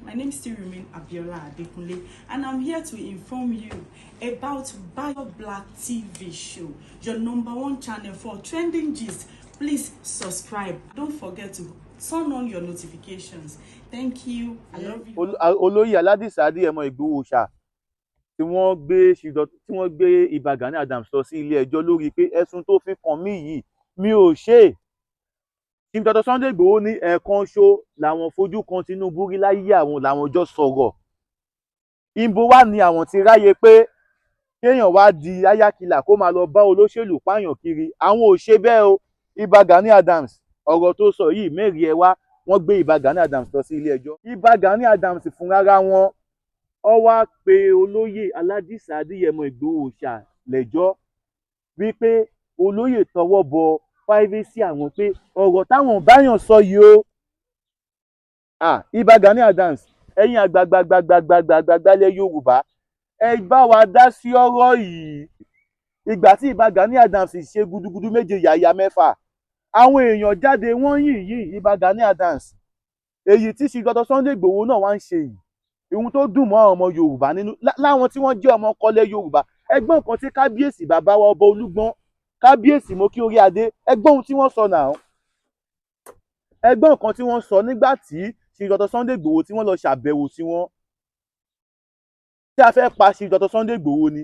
My name still remains Abiola Adekunle, and I'm here to inform you about BayoBlack TV show, your number one channel for trending gist. Please subscribe. Don't forget to turn on your notifications. Thank you. I love you. Olóyè Aládìsá Adéyẹmọ Ìgbòho Òòṣà tí wọ́n gbé tí wọ́n gbé Ìbà Gani Adams lọ sí ilé ẹjọ́ lórí pé ẹ̀sùn tó fi kàn mí yìí, mi ò ṣe é. Chief Dr. Sunday Igboho ní ẹ̀ẹ̀kan ṣo làwọn fojú kan Tinubu rí láyé àwọn, làwọn jọ sọ̀rọ̀. Ibo wà ní àwọn ti ráyè pé kéèyàn wá di ayákilà, kó máa lọ bá olóṣèlú pààyàn kiri? Àwọn ò ṣe bẹ́ẹ̀ o. Ìbà Gani Adams, ọ̀rọ̀ tó sọ yìí, mẹ́rin ẹ wá. Wọ́n gbé Ìbà Gani Adams lọ sí ilé ẹjọ́. Ìbà Gani Adams fúnra wọn ọ wá pe olóyè Aládìsá Adéyẹmọ Ìgbòho Òòṣà lẹ́jọ́ wípé olóyè tọwọ́ bọ privacy àwọn, pé ọ̀rọ̀ táwọn báyàn sọ yìí o. Ah, Ìbà Gani Adams, ẹ̀yin àgbàgbàgbàgbàgbàgbà ilẹ̀ Yorùbá, ẹ bá wa dá sí ọ̀rọ̀ yìí. Ìgbà tí Ìbà Gani Adams ṣe gudugudu méje yàyà mẹ́fà, àwọn èèyàn jáde, wọ́n yìn yìn Ìbà Gani Adams. Èyí tí ṣe Dr. Sunday Igboho náà wá ń ṣe yìí, ohun tó dùn mọ́ àwọn ọmọ Yorùbá nínú láwọn tí wọ́n jẹ́ ọmọ kọ́lẹ̀ Yorùbá. Ẹgbọ́n kan tí kábíyèsí, bàbá wa, ọba Olúgbọ́n, kábíyèsí, mo kí orí adé. Ẹgbọ́n ohun tí wọ́n sọ náà, ẹgbọ́n kan tí wọ́n sọ nígbà tí ṣe Dr. Sunday Igboho tí wọ́n lọ ṣàbẹ̀wò sí wọn. Tí a fẹ́ pa ṣe Dr. Sunday Igboho ni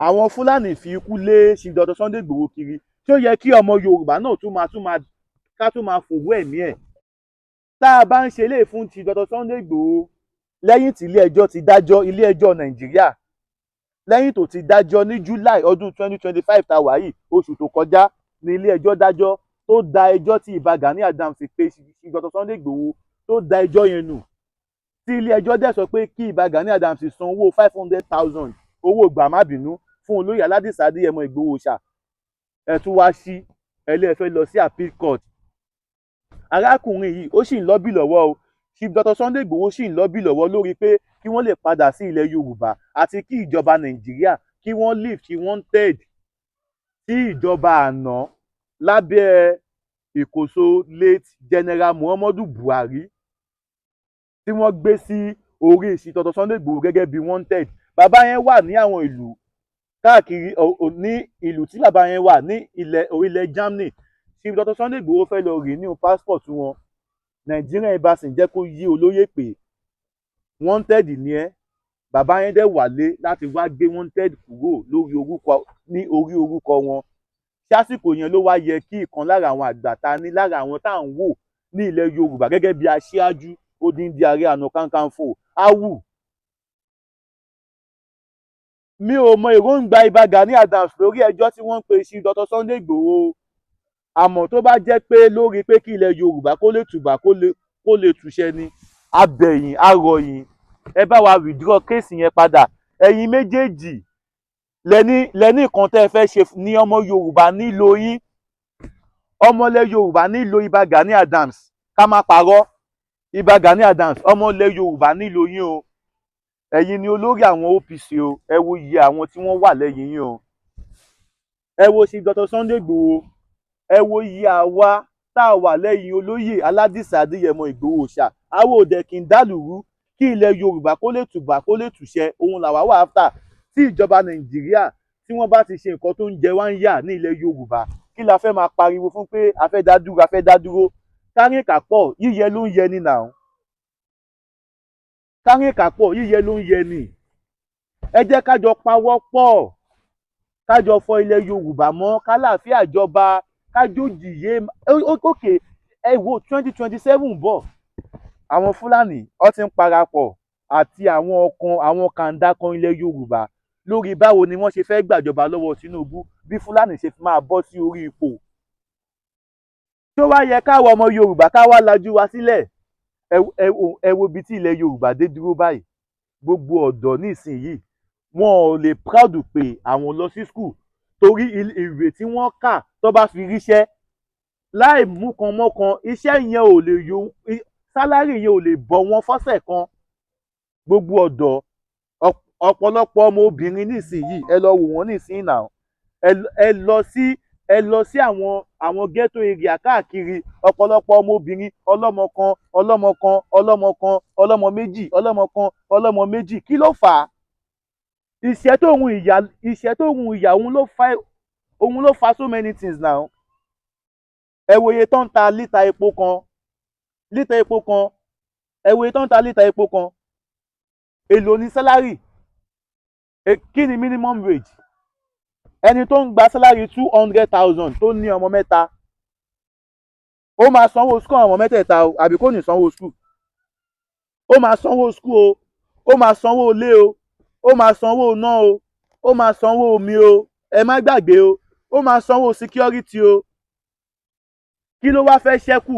àwọn Fúlàní fi ikú lé ṣe Dr. Sunday Igboho kiri, tí ó yẹ kí ọmọ Yorùbá náà tún máa ká tún máa fòwú ẹ̀mí ẹ̀ tá a bá ń ṣe lè fún ti Dr. Sunday Igboho. Lẹ́yìn tí ilé ẹjọ́ ti dájọ́, ilé ẹjọ́ Nàìjíríà, lẹ́yìn tó ti dájọ́ ní July ọdún 2025 tá a wà yìí, oṣù tó kọjá ní ilé ẹjọ́ dájọ́ tó da ẹjọ́ tí Ìbà Gani Adams pé Dr. Sunday Igboho, tó da ẹjọ́ yẹn nù, tí ilé ẹjọ́ dẹ̀ sọ pé kí Ìbà Gani Adams san owó 500,000, owó gbàmábìínú, fún olóyè Aládìsá Adéyẹmọ Ìgbòho Òòṣà. Ẹ tún wá sí ẹlẹ́fẹ́ lọ sí appeal court. Arákùnrin yìí, ó sì ń lọ́bì lọ́wọ́ o. Chief Dr. Sunday Igboho sì ń lọ́bì lọ́wọ́ lórí pé kí wọ́n lè padà sí ilẹ̀ Yorùbá àti kí ìjọba Nàìjíríà kí wọ́n lift wanted tí ìjọba àná lábẹ́ ìkóso late General Muhammadu Buhari tí wọ́n gbé sí orí Chief Dr. Sunday Igboho gẹ́gẹ́ bí wanted. Bàbá yẹn wà ní àwọn ìlú káàkiri, ní ìlú tí bàbá yẹn wà ní ilẹ̀ orílẹ̀ Germany. Chief Dr. Sunday Igboho fẹ́ lọ renew passport wọn, Nigerian Embassy jẹ́ kó yé olóyè pé wanted ni ẹ́. Bàbá yẹn dẹ̀ wálé láti wá gbé wanted kúrò lórí orúkọ, ní orí orúkọ wọn. Sásìkò yẹn ló wá yẹ kí ìkan lára àwọn àgbà ta ní, lára àwọn tá à ń wò ní ilẹ̀ Yorùbá gẹ́gẹ́ bí aṣíájú, odindi Ààrẹ Ọ̀nà Kakanfò awù. Mi ò mọ èròǹgbà Ìbà Gani Adams lórí ẹjọ́ tí wọ́n ń pe sí Dr. Sunday Igboho, àmọ́ tó bá jẹ́ pé lórí pé kí ilẹ̀ Yorùbá kó lè tùbà, kó lè túṣẹ́ ni, abẹ̀yìn arọ̀yìn, ẹ bá wa withdraw case yẹn padà. Ẹ̀yin méjèèjì lẹ́ní nǹkan tẹ́ ẹ fẹ́ ṣe ní ọmọ Yorùbá nílò yín. Ọmọlẹ̀ Yorùbá nílò Ìbà Gani Adams. Ká má parọ́, Ìbà Gani Adams, ọmọlẹ̀ Yorùbá nílò yín o. Ẹ̀yin ni olórí àwọn OPC o. Ẹ wo iye àwọn tí wọ́n wà lẹ́yìn yín o. Ẹ wo sí Dr. Sunday Igboho. Ẹ wo iye àwa tá a wà lẹ́yìn olóyè Aládìsá Adéyẹmọ Ìgbòho Òòṣà. Àwọn òde kì í dàlúrú. Kí ilẹ̀ Yorùbá kó lè tùbà, kó lè túṣẹ, òun làwa wà áfítà. Tí ìjọba Nàìjíríà tí wọ́n bá ti ṣe nǹkan tó ń jẹ wá ń yà ní ilẹ̀ Yorùbá, kí la fẹ́ máa pariwo fún pé a fẹ́ dá dúró, a fẹ́ dá dúró? Kárìn kápọ̀, yíyẹ ló ń yẹ ni nà. Kárìn kápọ̀, yíyẹ ló ń yẹ ni. Ẹ jẹ́ kájọ pawọ́ pọ̀, kájọ fọ ilẹ̀ Yorùbá mọ́, kálàáfíà jọba, kájòjì yé. Ókè, ẹ wo, 2027 bọ̀. Àwọn Fúlàní ó ti ń parapọ̀ àti àwọn ọkàn àwọn kàńdá kan ilẹ̀ Yorùbá lórí báwo ni wọ́n ṣe fẹ́ gbàjọba lọ́wọ́ Tinubu, bí Fúlàní ṣe máa bọ́ sí orí ipò. Tó wá yẹ káwọn ọmọ Yorùbá ká wá lajú wa sílẹ̀. Ẹ wo ibi tí ilẹ̀ Yorùbá dé dúró báyìí. Gbogbo ọ̀dọ́ nísìnyìí, wọn ò lè proud pé àwọn lọ sí school, torí ìwé tí wọ́n kà, tó bá fi ríṣẹ́ láì mú kan mọ́kan, iṣẹ́ yẹn ò lè yọ, salary yẹn ò lè bọ́ wọn fọ́sẹ̀ kan. Gbogbo ọ̀dọ́, ọ̀pọ̀lọpọ̀ ọmọ obìnrin nísìnyìí, ẹ lọ wò wọ́n nísìnyìí náà. Ẹ lọ sí Ẹ lọ sí àwọn ghetto area káàkiri, ọ̀pọ̀lọpọ̀ ọmọbìnrin ọlọ́mọ kan, ọlọ́mọ kan, ọlọ́mọ kan, ọlọ́mọ méjì, ọlọ́mọ kan, ọlọ́mọ méjì. Kí ló fà á? Ìṣẹ́ tóun ìyà, ìṣẹ́ tóun ìyà, òun ló fa so many things now. Ẹ wo iye tó ń ta lítà epo kan, lítà epo kan. Ẹ wo iye tó ń ta lítà epo kan. Èló ní salary? Kí ni minimum wage? Ẹni tó ń gba salary 200,000 tó ní ọmọ mẹ́ta, ó máa sanwó school àwọn ọmọ mẹ́tẹ̀ẹ̀ta o, àbí kò ní sanwó school? Ó máa sanwó school o, ó máa sanwó ilé o, ó máa sanwó iná o, ó máa sanwó omi o, ẹ má gbàgbé o, ó máa sanwó security o. Kí ló wá fẹ́ ṣẹ́kù?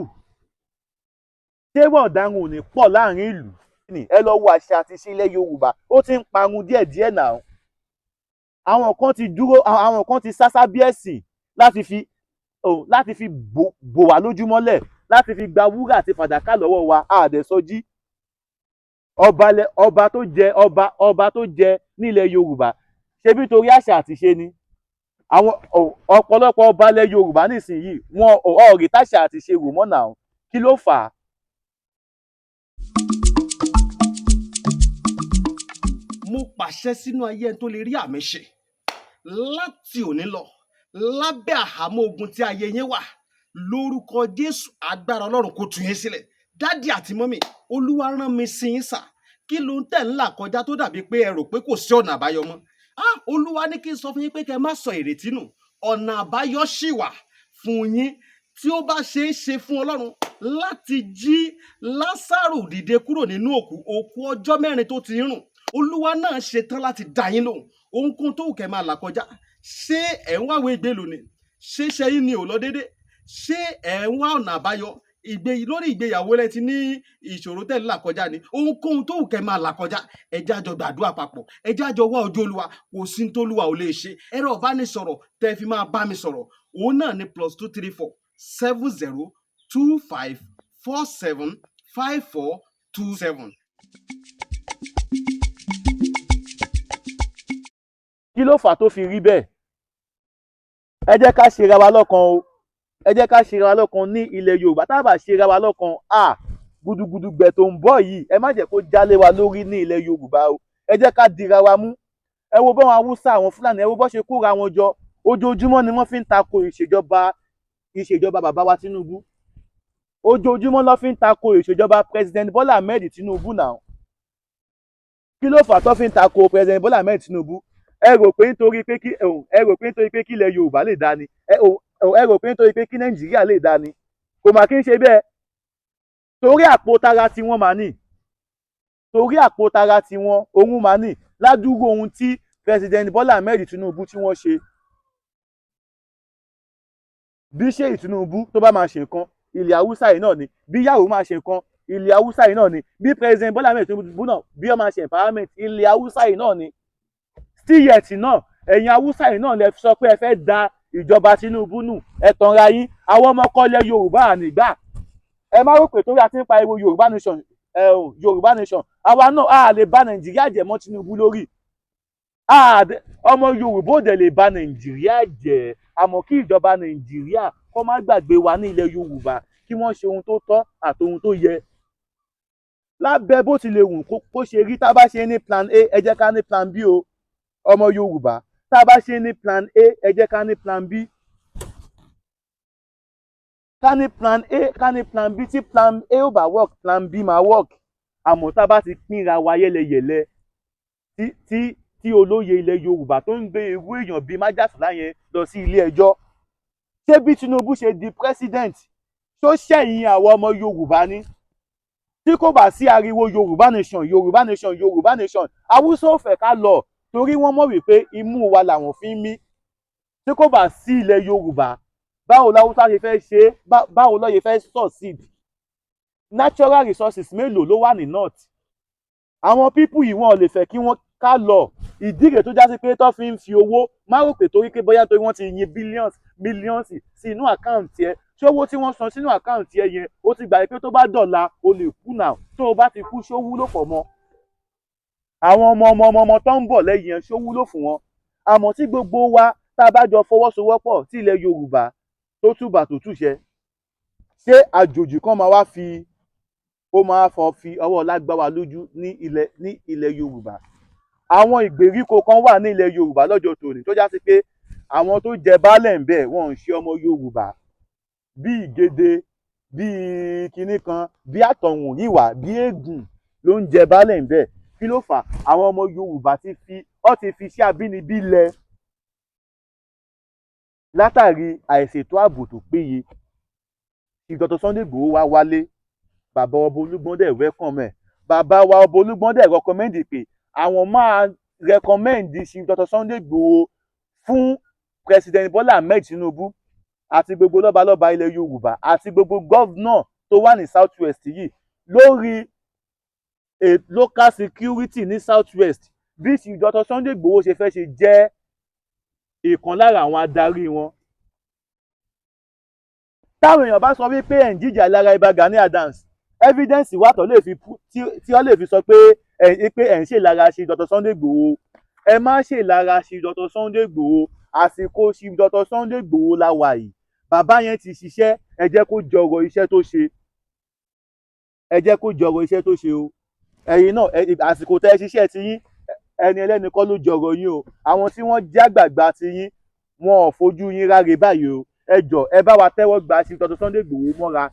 Ṣé ọ̀daràn ò ní pọ̀ láàrin ìlú ni? Ẹ lọ wo àṣà àti ìṣe ilẹ̀ Yorùbá, ó ti ń parun díẹ̀díẹ̀ náà. Àwọn kan ti dúró, àwọn kan ti sásá bí ẹ̀sìn láti fi bò wá lójúmọ́lẹ̀, láti fi gba wúrà àti fàdákà lọ́wọ́ wa. Àdẹ̀sọjí ọba ọba tó jẹ ọba, ọba tó jẹ nílẹ̀ Yorùbá, ṣebí torí àṣà àti ìṣe ni. Àwọn ọ̀pọ̀lọpọ̀ ọba ilẹ̀ Yorùbá nísìnyìí, wọn ò rí táṣà àti ìṣe rò mọ́ náà. Kí ló fà á? Mo pàṣẹ sínú ayé ẹni tó lè rí àmì ṣe láti òní lọ, lábẹ́ àhámọ́ ogun tí ayé yín wà, lórúkọ Jésù, agbára Ọlọ́run kò tú yín sílẹ̀. Daddy àti mummy, Olúwa rán mi sí yín sà. Kí ló ń tẹ̀ ń là kọjá tó dàbí pé ẹ rò pé kò sí ọ̀nà àbáyọ mọ́? Ah, Olúwa ní kí n sọ fún yín pé kẹ́ ẹ má sọ ìrètí nù, ọ̀nà àbáyọ ṣì wà fún yín. Tí ó bá ṣe é ṣe fún Ọlọ́run láti jí Lásàrò dìde kúrò nínú òkú, òkú ọjọ́ 4 tó ti ń rùn, Olúwa náà ṣetán láti dá yín lóhùn. Ohunkóhun tó wù kẹ́ máa là kọjá, ṣé ẹ̀ ń wáwé ìgbélú ni? Ṣé ṣẹ́yìn ni ò lọ déédé? Ṣé ẹ̀ ń wá ọ̀nà àbáyọ ìgbé lórí ìgbéyàwó rẹ ti ní ìṣòro tẹ̀ ń là kọjá ni? Ohunkóhun tó wù kẹ́ máa là kọjá, ẹ jẹ́ á jọ gbàdúrà papọ̀, ẹ jẹ́ á jọ wá ojú Olúwa. Kò sí ní tólúwa ò lè ṣe. Ẹ̀rọ ìbánisọ̀rọ̀ tẹ́ fi máa bá mi sọ̀rọ̀, òun náà ni +234 70 25 47 54 27. Kí ló fà á tó fi rí bẹ́ẹ̀? Ẹ jẹ́ ká ṣera wa lọ́kan o, ẹ jẹ́ ká ṣera wa lọ́kan ní ilẹ̀ Yorùbá. Tá a bá ṣera wa lọ́kan, à gudugudu gbẹ̀ tó ń bọ̀ yìí, ẹ má jẹ́ kó jálé wa lórí ní ilẹ̀ Yorùbá o. Ẹ jẹ́ ká dira wa mú. Ẹ wo báwọn Haúsá, àwọn Fúlàní, ẹ wo bó ṣe kóra wọn jọ. Ojoojúmọ́ ni wọ́n fi ń tako ìṣèjọba bàbá wa Tinubu. Ojoojúmọ́ ló fi ń tako ìṣèjọba President Bola Ahmed Tinubu náà. Kí ló fà á tó fi ń tako President Bola Ahmed Tinubu? Ẹ rò pé nítorí pé kí ilẹ̀ Yorùbá lè dá ni? Ẹ rò pé nítorí pé kí Nàìjíríà lè dá ni? Kò mà kí ń ṣe bẹ́ẹ̀. Torí àpò tara tiwọn mà ní, torí àpò tara tiwọn òun mà ní. Ládùúgbò ohun tí President Bola Ahmed Tinubu tí wọ́n ṣe, bí Ṣèyí Tinubu tó bá máa ṣe nǹkan, ilẹ̀ Haúsá yìí náà ni. Bí Yàwó máa ṣe nǹkan, ilẹ̀ Haúsá yìí náà ni. Bí President Bola Ahmed Tinubu náà bí ó máa ṣe empowerment, ilẹ̀ Haúsá yìí náà ni. Still yet náà, ẹ̀yin Haúsá yìí náà lẹ sọ pé ẹ fẹ́ da ìjọba Tinubu nù. Ẹ tanra yín. Àwọn ọmọ kọ́lẹ̀ Yorùbá ànígbà. Ẹ má rò pé torí a ti ń pariwo Yorùbá nation, ẹ ò Yorùbá nation, àwa náà a lè bà Nàìjíríà jẹ́ mọ́ Tinubu lórí. Ọmọ Yorùbá ò dẹ̀ lè bà Nàìjíríà jẹ́. Àmọ́ kí ìjọba Nàìjíríà kó má gbàgbé wa ní ilẹ̀ Yorùbá, kí wọ́n ṣe ohun tó tọ́ àti ohun tó yẹ lábẹ́ bó ti lè wù kó ṣe rí. Tá a bá ṣe ní plan A, ẹ jẹ́ ká ní plan B o. Ọmọ Yorùbá, tá a bá ṣe ní plan A, ẹ jẹ́ ká ní plan B. Ká ní plan A, ká ní plan B. Tí plan A ò bá work, plan B máa work. Àmọ́ tá a bá ti pínra wa yẹ́lẹyẹ̀lẹ, tí olóye ilẹ̀ Yorùbá tó ń gbé irú èèyàn bíi májàsálà yẹn lọ sí ilé ẹjọ́, ṣé bí Tinubu ṣe di president tó ṣẹ̀yìn àwọn ọmọ Yorùbá ní, tí kò bá sí ariwo Yorùbá nation, Yorùbá nation, Yorùbá nation, Haúsá ò fẹ́ ká lọ torí wọ́n mọ̀ wípé imú wa làwọn fi ń mí. Tí kò bá sí ilẹ̀ Yorùbá, báwo làwùsá ṣe fẹ́ ṣe é? Báwo ló ṣe fẹ́ succeed? Natural resources mélòó ló wà ní north? Àwọn people yìí, wọn ò lè fẹ́ kí wọ́n ká lọ. Ìdí rẹ̀ tó já sí pé tó fi ń fi owó má rò pé torí pé bóyá torí wọ́n ti yin billions, millions sí inú account ẹ. Ṣé owó tí wọ́n san sínú account ẹ yẹn, ó ti gbà pé tó bá dọ̀la o lè kú náà? Tó o bá ti kú, ṣó wúlò pọ̀ mọ́ àwọn ọmọ ọmọ ọmọ ọmọ tó ń bọ̀ lẹ́yìn ẹ? Ṣó wúlò fún wọn? Àmọ́ tí gbogbo wa Tá a bá jọ fọwọ́sowọ́pọ̀ tí ilẹ̀ Yorùbá tó túbà tó túṣẹ, ṣé àjòjì kan máa wá fi ó máa fọ fi ọwọ́ ọlá gbá wa lójú ní ilẹ̀ Yorùbá? Àwọn ìgbèríko kan wà ní ilẹ̀ Yorùbá lọ́jọ́ tòní tó já sí pé àwọn tó jẹ baálẹ̀ ń bẹ̀, wọ́n ń ṣe ọmọ Yorùbá, bí Ìgèdè, bí kinní kan, bí àtọ̀húnrìnwá, bí Ègùn ló ń jẹ baálẹ̀ ń bẹ̀. Kí ló fà á? Àwọn ọmọ Yorùbá ti fi iṣẹ́ abínibí lẹ̀ látàrí àìṣètò ààbò tó péye. Dr. Sunday Igboho wá wálé, bàbá ọba Olúgbọ́n dẹ̀ welcome ẹ̀. Bàbá wa ọba Olúgbọ́n dẹ̀ recommend pé àwọn máa recommend Chief Dr. Sunday Igboho fún President Bola Ahmed Tinubu àti gbogbo lọ́balọ́ba ilẹ̀ Yorùbá àti gbogbo governor tó wà ní South West yìí lórí a local security ní South West. Bí Chief Dr. Sunday Igboho ṣe fẹ́ ṣe jẹ́ ìkan lára àwọn adarí wọn. Táwọn èèyàn bá sọ wípé ẹ̀ ń jìjà lára Ìbà Gani Adams, evidence wà tó lè fi tí ó lè fi sọ pé ẹ̀ pé ẹ̀ ń ṣe lára Chief Dr. Sunday Igboho. Ẹ má ṣe lára Chief Dr. Sunday Igboho. Àsìkò Chief Dr. Sunday Igboho la wà yìí. Bàbá yẹn ti ṣiṣẹ́, ẹ jẹ́ kó jọrọ̀ iṣẹ́ tó ṣe, ẹ jẹ́ kó jọrọ̀ iṣẹ́ tó ṣe o. Ẹ̀yin náà, àsìkò tẹ́ ẹ ṣiṣẹ́ ti yín, ẹni ẹlẹ́ni kọ́ ló jọrọ̀ yín o. Àwọn tí wọ́n jágbàgbà ti yín, wọn ò fojú yín ráre báyìí o. Ẹ jọ, ẹ bá wa tẹ́wọ́ gba Chief Dr. Sunday Igboho mọ́ra,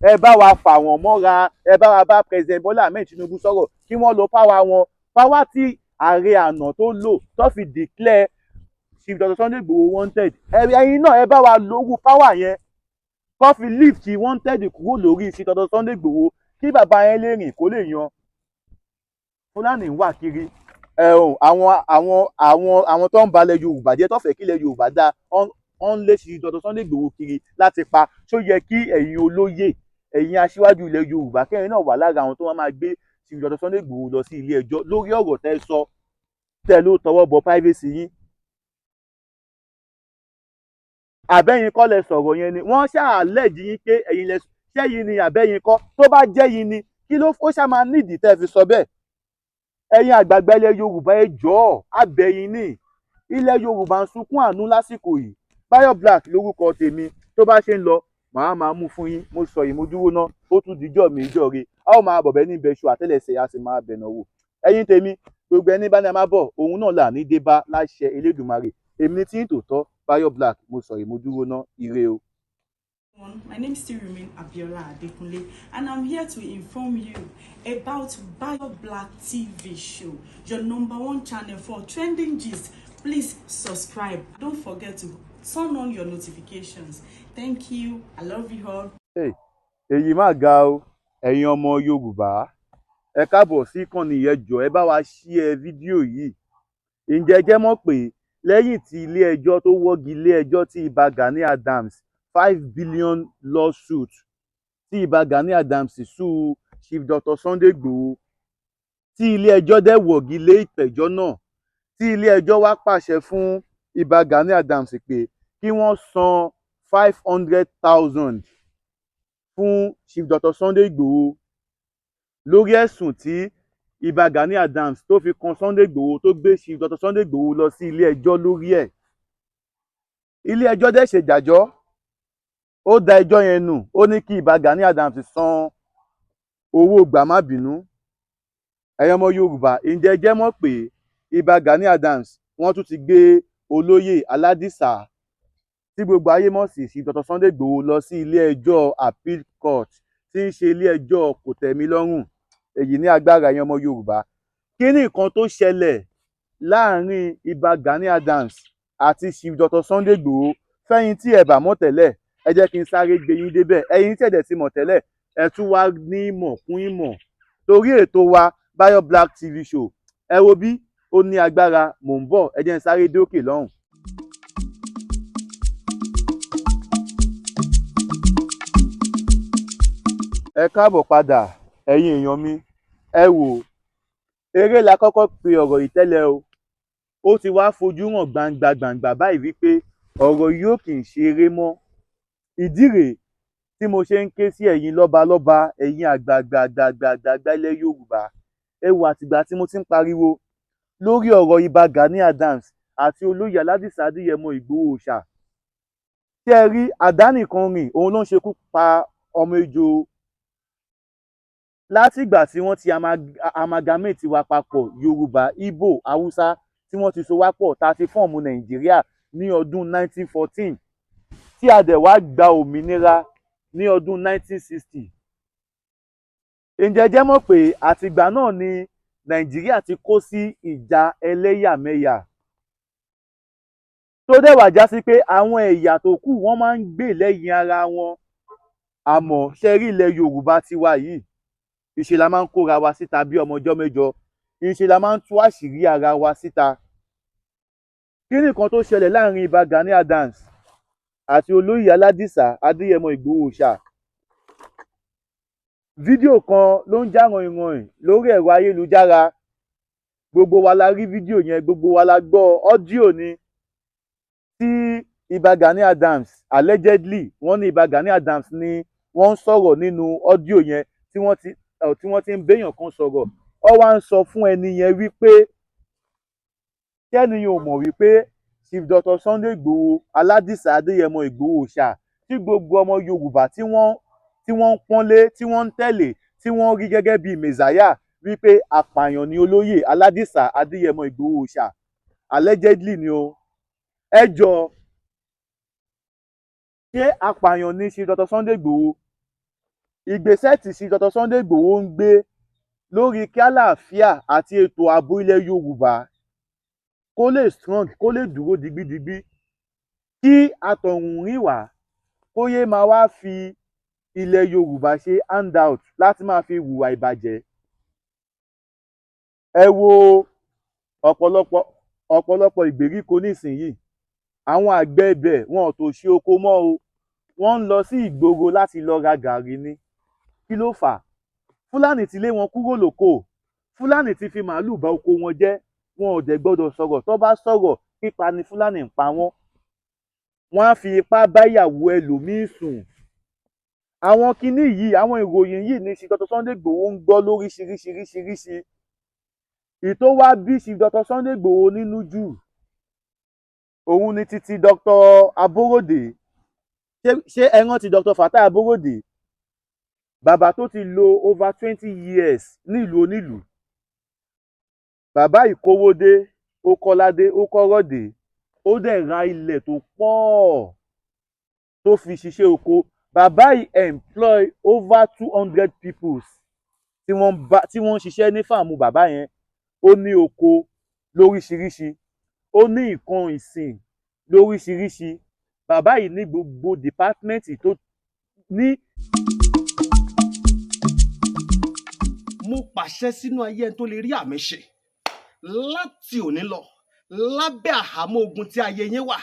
ẹ bá wa fà wọ́n mọ́ra, ẹ bá wa bá President Bola Ahmed Tinubu sọ̀rọ̀ kí wọ́n lo power wọn, power tí ààrẹ àná tó lò tó fi declare Chief Dr. Sunday Igboho wanted. Ẹ̀yin náà, ẹ bá wa lówó power yẹn kó fi lift wanted kúrò lórí Chief Dr. Sunday Igboho, kí bàbá yẹn lè rìn kó lè yan. Fúlàní ń wà kiri ẹ̀hún, àwọn tó ń balẹ̀ Yorùbá jẹ́, tó fẹ́ kí ilẹ̀ Yorùbá dáa, wọ́n ń lé Chief Dr. Sunday Igboho kiri láti pa. Ṣó yẹ kí ẹ̀yin olóyè, ẹ̀yin aṣíwájú ilẹ̀ Yorùbá, kẹ́yìn náà wà lára àwọn tó wọ́n máa gbé Chief Dr. Sunday Igboho lọ sí ilé ẹjọ́ lórí ọ̀rọ̀ tẹ́ sọ, tẹ́ ló tọwọ́ bọ privacy yín? Àbẹ́yìn kọ́ lẹ sọ̀rọ̀ yẹn ni wọ́n ṣáà lẹ́ẹ̀dí yín pé ẹ̀yin lẹ ṣẹ́yìn ni, àbẹ́yìn kọ́? Tó bá jẹ́ yín ni, kí ló ó ṣáà máa nídìí tẹ́ fi sọ bẹ́ẹ̀? Ẹ̀yin àgbààgbà ilẹ̀ Yorùbá, ẹ jọ̀ọ́, abẹ́yìn ní ilẹ̀ Yorùbá ń sunkún àánú lásìkò yìí. Báyọ̀ Black lórúkọ tèmi. Tó bá ṣe ń lọ, màá máa mú fún yín. Mo sọ yìí, mo dúró ná. Ó tún dijọ́ mi ìjọ́ re, a ó máa bọ̀bẹ́ níbẹ̀ ṣu àtẹ́lẹsẹ̀, a sì máa bẹ̀nà wò. Ẹ̀yin tèmi, gbogbo ẹni bá ní a máa bọ̀, òun náà là ní dé bá láṣẹ Elédùmarè. Èmi tí ń tòótọ́, Báyọ̀ Black, mo sọ yìí, mo dúró ná. Ire o. My name still remain Abiola Adekunle, and I'm here to inform you about Bayo Black TV show, your number one channel for trending gist. Please subscribe. Don't forget to turn on your notifications. Thank you. I love you all. Èyí má ga o. Ẹ̀yin ọmọ Yorùbá, ẹ káàbọ̀ sí ìkànnì. Ẹ jọ̀ọ́, ẹ bá wa share fídíò yìí. Ǹjẹ́ ẹ jẹ́ mọ̀ pé lẹ́yìn tí ilé-ẹjọ́ tó wọ́gi lé ẹjọ́ tí Ìbà Gani Adams, 5 billion lawsuit tí Ìbà Gani Adams sue Chief Dr. Sunday Igboho, tí ilé-ẹjọ́ dẹ̀ wọ́gi lé ìpẹ̀jọ́ náà, tí ilé-ẹjọ́ wá pàṣẹ fún Ìbà Gani Adams pé kí wọ́n san 500,000 fún Chief Dr. Sunday Igboho lórí ẹ̀sùn tí Ìbà Gani Adams tó fi kan Sunday Igboho, tó gbé Chief Dr. Sunday Igboho lọ sí ilé-ẹjọ́ lórí ẹ̀. Ilé-ẹjọ́ dẹ̀ ṣèdájọ́, ó da ẹjọ́ yẹn nù, ó ní kí Ìbà Gani Adams san owó gbàmábìínú. Ẹ̀yin ọmọ Yorùbá, ǹjẹ́ ẹ jẹ́ mọ̀ pé Ìbà Gani Adams, wọ́n tún ti gbé olóyè Aládìsá tí gbogbo ayé mọ̀ sí Chief Dr. Sunday Igboho lọ sí ilé-ẹjọ́ appeal court, tí ń ṣe ilé-ẹjọ́ kòtẹ́milọ́rùn? Èyí ní agbára. Ẹ̀yin ọmọ Yorùbá, kí ni nǹkan tó ṣẹlẹ̀ láàrin Ìbà Gani Adams àti Chief Dr. Sunday Igboho? Fẹ́yìn tí ẹ bá mọ̀ tẹ́lẹ̀, ẹ jẹ́ kí n sáré gbé yín débẹ̀. Ẹ̀yin tí ẹ dẹ̀ ti mọ̀ tẹ́lẹ̀, ẹ tún wá ní ìmọ̀ kún ìmọ̀ torí ètò wa Bayo Black TV show. Ẹ wo bí ó ní agbára. Mò ń bọ̀, ẹ jẹ́ n sáré dókè lọ́hùn. Ẹ káàbọ̀ padà, ẹ̀yin èèyàn mi. Ẹ wò, eré la kọ́kọ́ pe ọ̀rọ̀ yìí tẹ́lẹ̀ o. Ó ti wá fojú hàn gbangba gbangba báyìí wípé ọ̀rọ̀ yìí ò kì í ṣe eré mọ́. Ìdí rèé tí mo ṣe ń ké sí ẹ̀yin lọ́balọ́ba, ẹ̀yin àgbààgbà àgbààgbà àgbààgbà ilẹ̀ Yorùbá. Ẹ wò, àtìgbà tí mo ti ń pariwo lórí ọ̀rọ̀ Ìbà Gani Adams. àti olóyè Aládìsá Adéyẹmọ Ìgbòho Òòṣà. Ṣé ẹ rí àdánìkan rìn, òun ló ń ṣekú pa ọmọ ejò. Látìgbà tí wọ́n ti amalgamate wa papọ̀, Yorùbá, Ìgbò, Haúsá, tí wọ́n ti so wá pọ̀, tá a ti form Nàìjíríà ní ọdún 1914, tí a dẹ̀ wá gba òmìnira ní ọdún 1960, ǹjẹ́ jẹ́ mọ̀ pé àtìgbà náà ni Nàìjíríà ti kó sí ìjà ẹlẹ́yàmẹ̀yà, tó dẹ̀ wá já sí pé àwọn ẹ̀yà tó kù, wọ́n máa ń gbè lẹ́yìn ara wọn? Àmọ́ ṣe rí ilẹ̀ Yorùbá tiwa yìí, ìṣe la máa ń kóra wa síta bí ọmọ ọjọ́ mẹ́jọ, ìṣe la máa ń tú àṣírí ara wa síta. Kí ni nǹkan tó ṣẹlẹ̀ láàrin Ìbà Gani Adams àti olóyè Aládìsá Adéyẹmọ Ìgbòho Òòṣà? Fídíò kan ló ń já rànyìnrànyìn lórí ẹ̀rọ ayélujára. Gbogbo wa la rí fídíò yẹn, gbogbo wa la gbọ́. Audio ni tí Ìbà Gani Adams, allegedly, wọ́n ní Ìbà Gani Adams ni wọ́n ń sọ̀rọ̀ nínú audio yẹn, tí wọ́n ti ń béèyàn kan sọ̀rọ̀. Ó wá ń sọ fún ẹni yẹn wípé kẹ́ni yẹn ò mọ̀ wípé Chief Dr. Sunday Igboho, Aládìsá Adéyẹmọ Ìgbòho Òòṣà, tí gbogbo ọmọ Yorùbá tí wọ́n ń pọ́nlé, tí wọ́n ń tẹ̀lé, tí wọ́n rí gẹ́gẹ́ bíi mẹ̀sáyà, wípé apààyàn ni olóyè Aládìsá Adéyẹmọ Ìgbòho Òòṣà. Allegedly ni o. Ẹ jọ, ṣé apààyàn ni Chief Dr. Sunday Igboho? Ìgbésẹ̀ tí Chief Dr. Sunday Igboho ń gbé lórí kí àlàáfíà àti ètò ààbò ilẹ̀ Yorùbá kó lè strong, kó lè dúró digbidigbi, kí àtọ̀húnrìnwá kó yéé máa wá fi ilẹ̀ Yorùbá ṣe handout láti máa fi hùwà ìbàjẹ́. Ẹ wo ọ̀pọ̀lọpọ̀ ìgbèríko nísìnyìí, àwọn àgbẹ̀ ibẹ̀, wọn ò tó ṣe oko mọ́ o. Wọ́n ń lọ sí ìgboro láti lọ ra gàrí ni. Kí ló fà á? Fúlàní ti lé wọn kúrò lóko. Fúlàní ti fi màálùú ba oko wọn jẹ́. Wọn ò dẹ̀ gbọ́dọ̀ sọ̀rọ̀. Tó bá sọ̀rọ̀, pípa ni Fúlàní ń pa wọ́n. Wọ́n á fi ipá bá ìyàwó ẹlòmíín sùn. Àwọn kinní yìí, àwọn ìròyìn yìí ní Chief Dr. Sunday Igboho ń gbọ́ lóríṣiríṣiríṣiríṣi. Ìtò wá bí Chief Dr. Sunday Igboho nínú jù, òun ni títí Dr. Aborode. Ṣé ẹ rántí Dr. Fatai Aborode, bàbá tó ti lò over 20 years nílùú onílùú? Bàbá ìkówódé, ó kọ́ládé, ó kọ́rọ̀dé, ó dẹ̀ ra ilẹ̀ tó pọ̀ tó fi ṣiṣẹ́ oko. Bàbá yìí employ over 200 people tí wọ́n ń ṣiṣẹ́ ní farm bàbá yẹn. Ó ní oko lóríṣiríṣi, ó ní nǹkan ìsìn lóríṣiríṣi. Bàbá yìí ní gbogbo department tó ní. Mo pàṣẹ sínú ayé ẹni tó lè rí àmì ṣe láti òní lọ, lábẹ́ àhámọ́ ogun tí ayé yín wà,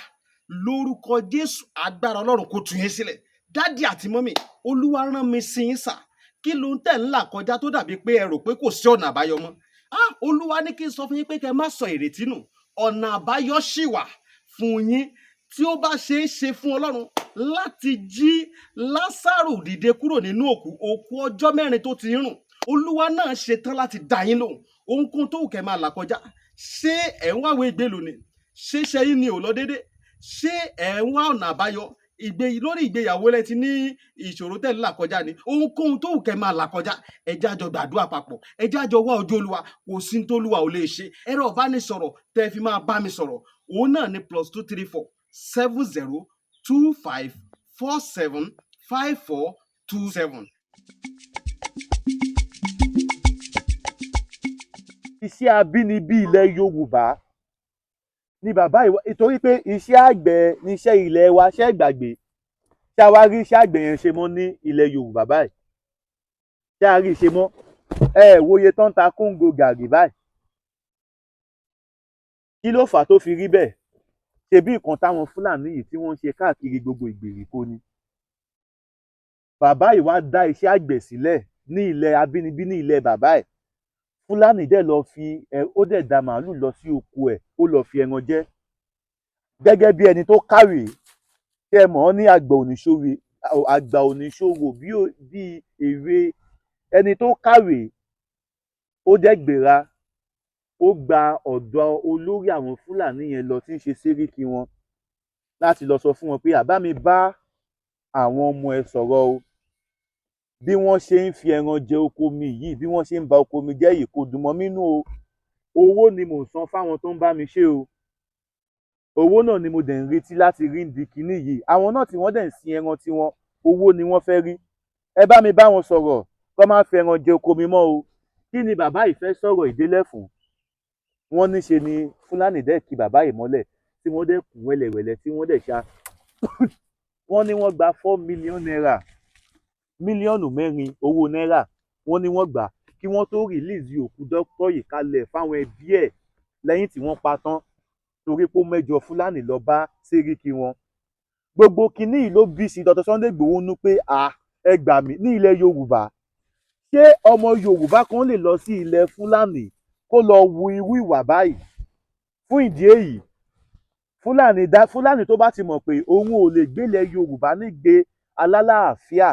lórúkọ Jésù, agbára Ọlọ́run kó tú yín sílẹ̀. Daddy àti mummy, Olúwa rán mi sí yín sà. Kí ló ń tẹ̀ ń là kọjá tó dàbí pé ẹ rò pé kò sí ọ̀nà àbáyọ mọ́? Ah, Olúwa ní kí n sọ fún yín pé kẹ́ ẹ má sọ ìrètí nù, ọ̀nà àbáyọ ṣì wà fún yín. Tí ó bá ṣe é ṣe fún Ọlọ́run láti jí Lásàrò dìde kúrò nínú òkú, òkú ọjọ́ 4 tó ti ń rùn, Olúwa náà ṣetán láti dá yín lóhùn. Ohunkóhun tó wù kẹ́ máa là kọjá, ṣé ẹ̀ ń wáwé ìgbélú ni? Ṣé ṣẹ́yìn ni ò lọ déédé? Ṣé ẹ̀ ń wá ọ̀nà àbáyọ ìgbé lórí ìgbéyàwó lẹ ti ní ìṣòro tẹ̀ ń là kọjá ni? Ohunkóhun tó wù kẹ́ máa là kọjá, ẹ jẹ́ á jọ gbàdúrà papọ̀, ẹ jẹ́ á jọ wá ojú Olúwa. Kò sí ní tólúwa ò lè ṣe. Ẹ̀rọ ìbánisọ̀rọ̀ tẹ́ fi máa bá mi sọ̀rọ̀, òun náà ní +234 70 25 47 54 27. Iṣẹ́ abínibí ilẹ̀ Yorùbá ni bàbá yìí, nítorí pé iṣẹ́ àgbẹ̀ níṣẹ́ ilẹ̀ wa. Ṣẹ́ gbàgbé? Ṣé a wá rí iṣẹ́ àgbẹ̀ yẹn ṣe mọ́ ní ilẹ̀ Yorùbá báyìí? Ṣé a rí i ṣe mọ́? Ẹ wo iye tó ń ta kóńgò gàrí báyìí. Kí ló fà á tó fi rí bẹ́ẹ̀? Ṣebí nǹkan táwọn Fúlàní yìí tí wọ́n ń ṣe káàkiri gbogbo ìgbèríko ni. Bàbá yìí wá dá iṣẹ́ àgbẹ̀ sílẹ̀ ní ilẹ̀ abínibí, ní ilẹ̀ bàbá ẹ̀. Fúlàní dẹ̀ lọ fi ẹ, ó dẹ̀ da màálù lọ sí oko ẹ̀, ó lọ fi ẹran jẹ. Gẹ́gẹ́ bí ẹni tó kàwé, tẹ́ ẹ mọ̀ ọ́ ní àgbà oníṣòwò, àgbà oníṣòwò bí èrè, ẹni tó kàwé, ó dẹ̀ gbéra. Ó gba ọ̀dọ̀ olórí àwọn Fúlàní yẹn lọ, tí ń ṣe sẹ́ríkì wọn, láti lọ sọ fún wọn pé, "Àbá mi bá àwọn ọmọ ẹ sọ̀rọ̀ o. Bí wọ́n ṣe ń fi ẹran jẹ oko mi yìí, bí wọ́n ṣe ń ba oko mi jẹ́ yìí, kò dùn mọ́ mi nú o. Owó ni mò ń san fáwọn tó ń bá mi ṣe o. Owó náà ni mo dẹ̀ ń retí láti rí di kinní yìí. Àwọn náà tí wọ́n dẹ̀ ń sin ẹran tiwọn, owó ni wọ́n fẹ́ rí. Ẹ bá mi bá wọn sọ̀rọ̀ kó má fi ẹran jẹ oko mi mọ́ o." Kí ni bàbá yìí fẹ́ sọ̀rọ̀ ìdílé fún? Wọ́n níṣe ni Fúlàní dẹ̀ kí bàbá yìí mọ́lẹ̀, tí wọ́n dẹ̀ kún wẹ́lẹ̀wẹ̀lẹ̀, tí wọ́n dẹ̀ ṣá. Wọ́n ní wọ́n gba ₦4 million, 4 mílíọ̀nù owó náírà. Wọ́n ní wọ́n gbà kí wọ́n tó release òkú dókítà yìí kalẹ̀ fáwọn ẹbí ẹ̀ lẹ́yìn tí wọ́n pa tán, torí pé ó mẹ́jọ Fúlàní lọ bá sẹ́ríkì wọn. Gbogbo kinní yìí ló bí sí Dr. Sunday Igboho nú pé, à, ẹ gbà mí, ní ilẹ̀ Yorùbá, ṣé ọmọ Yorùbá kan lè lọ sí ilẹ̀ Fúlàní kó lọ wu irú ìwà báyìí? Fún ìdí èyí, Fúlàní dá Fúlàní tó bá ti mọ̀ pé òun ò lè gbélẹ̀ Yorùbá nígbé alálàáfíà,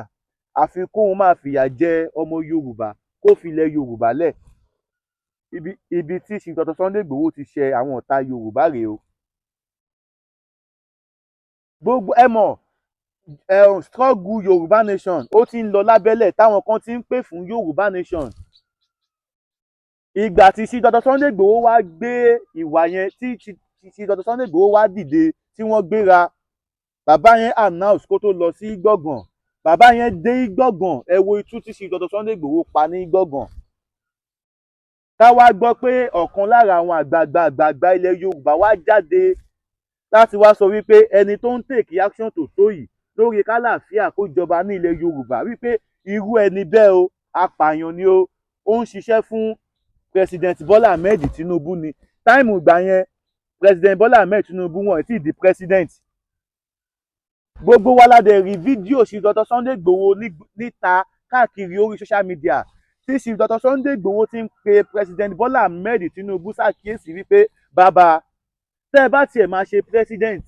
àfi kóun máa fìyà jẹ ọmọ Yorùbá, kó fi ilẹ̀ Yorùbá lẹ̀. Ibi tí Chief Dr. Sunday Igboho ti ṣe àwọn ọ̀tá Yorùbá rèé o. Gbogbo ẹ mọ̀ ẹ̀hún, struggle Yorùbá nation, ó ti ń lọ lábẹ́lẹ̀, táwọn kan ti ń pè fún Yorùbá nation. Ìgbà tí Chief Dr. Sunday Igboho wá gbé ìwà yẹn, tí Chief Dr. Sunday Igboho wá dìde, tí wọ́n gbéra, bàbá yẹn announce kó tó lọ sí Gbọ̀ngàn. Bàbá yẹn dé Gbọ̀ngàn, ẹ wo itú tí Chief Dr. Sunday Igboho pa ní Gbọ̀ngàn. Ká wá gbọ́ pé ọ̀kan lára àwọn àgbààgbà àgbààgbà ilẹ̀ Yorùbá wá jáde láti wá sọ wípé ẹni tó ń take action tó tó yìí lórí kálàáfíà kó jọba ní ilẹ̀ Yorùbá, wípé irú ẹni bẹ́ẹ̀ o, apààyàn ni o, ó ń ṣiṣẹ́ fún President Bola Ahmed Tinubu ni. Time ìgbà yẹn, President Bola Ahmed Tinubu wọn ò tí ì di president. Gbogbo wa la dẹ̀ rí fídíò Chief Dr. Sunday Igboho níta káàkiri orí social media, tí Chief Dr. Sunday Igboho ti ń pe President Bola Ahmed Tinubu ṣàkíyèsí wípé, bàbá, tẹ́ ẹ bá tiẹ̀ máa ṣe president,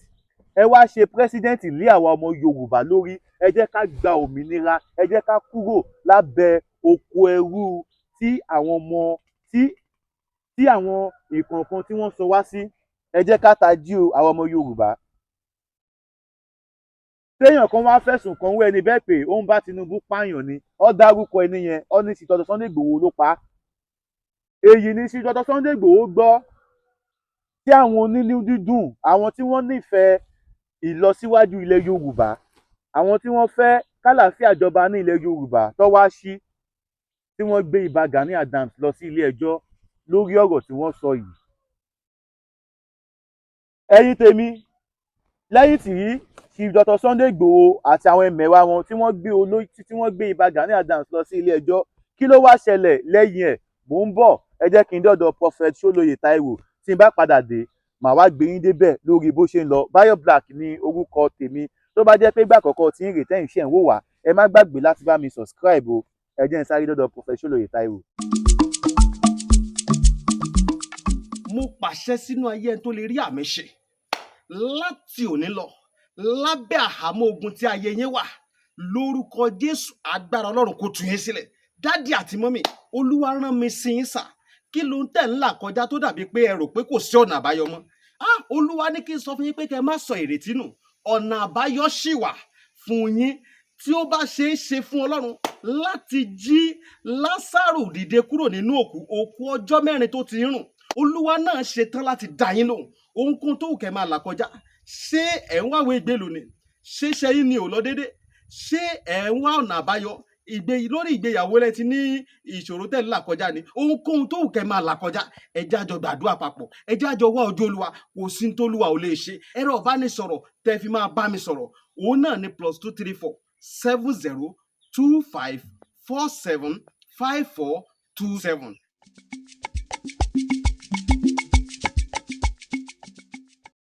ẹ wá ṣe president lé àwa ọmọ Yorùbá lórí. Ẹ jẹ́ ká gba òmìnira, ẹ jẹ́ ká kúrò lábẹ́ oko ẹrú tí àwọn ọmọ tí àwọn ìkọ̀ọ̀kan tí wọ́n sọ wá sí. Ẹ jẹ́ ká tají o, àwọn ọmọ Yorùbá. Téèyàn kan wá fẹ̀sùn kàn wọ ẹni bẹ́ẹ̀ pé ó ń bá Tinubu pààyàn ni, ó dárúkọ ẹni yẹn, ó ní Chief Dr. Sunday Igboho ló pa á. Èyí ni Chief Dr. Sunday Igboho gbọ́ tí àwọn onínú dídùn, àwọn tí wọ́n nífẹ̀ẹ́ ìlọsíwájú ilẹ̀ Yorùbá, àwọn tí wọ́n fẹ́ kálàáfíà jọba ní ilẹ̀ Yorùbá, tó wá sí tí wọ́n gbé Ìbà Gani Adams lọ sí ilé ẹjọ́ lórí ọ̀rọ̀ tí wọ́n sọ yìí. Ẹ̀yin tèmi, lẹ́yìn tí Chief Dr. Sunday Igboho àti àwọn ẹmẹ̀wà wọn tí wọ́n gbé olóyè, tí wọ́n gbé Ìbà Gani Adams lọ sí ilé ẹjọ́, kí ló wá ṣẹlẹ̀ lẹ́yìn ẹ̀? Mò ń bọ̀, ẹ jẹ́ kí n dọ́dọ̀ Prophet Ṣólóyè Táíwò. Tí n bá padà dé, màá wá gbé yín débẹ̀ lórí bó ṣe ń lọ. Bayo Black ní orúkọ tèmi. Tó bá jẹ́ pé ìgbà àkọ́kọ́ tí ń rè tẹ́yìn ṣe ń wò wá, ẹ má gbàgbé láti bá mi subscribe o. Ẹ jẹ́ n sáré dọ́dọ̀ Prophet Ṣólóyè Táíwò. Mo pàṣẹ sínú ayé ẹni tó lè rí àmì ṣe láti òní lọ, lábẹ́ àhámọ́ ogun tí ayé yín wà, lórúkọ Jésù, agbára Ọlọ́run kó tú yín sílẹ̀. Daddy àti mummy, Olúwa rán mi sí yín sà. Kí ló ń tẹ̀ ń là kọjá tó dàbí pé ẹ rò pé kò sí ọ̀nà àbáyọ mọ́? Ah, Olúwa ní kí n sọ fún yín pé kẹ́ ẹ má sọ ìrètí nù, ọ̀nà àbáyọ ṣì wà fún yín. Tí ó bá ṣe é ṣe fún Ọlọ́run láti jí Lásárù dìde kúrò nínú òkú, òkú ọjọ́ 4 tó ti ń rùn, Olúwa náà ṣetán láti dá yín lóhùn. Ohunkóhun tó wù kẹ́ máa là kọjá, ṣé ẹ̀ ń wáwé ìgbélú ni? Ṣé ṣẹ́yìn ni ò lọ déédé? Ṣé ẹ̀ ń wá ọ̀nà àbáyọ ìgbé lórí ìgbéyàwó rẹ ti ní ìṣòro tẹ̀ ń là kọjá ni? Ohunkóhun tó wù kẹ́ máa là kọjá, ẹ jẹ́ á jọ gbàdúrà papọ̀, ẹ jẹ́ á jọ wá ojú Olúwa. Kò sí ní tólúwa ò lè ṣe. Ẹ̀rọ ìbánisọ̀rọ̀ tẹ́ fi máa bá mi sọ̀rọ̀, òun náà ní +234 70 25 47 54 27.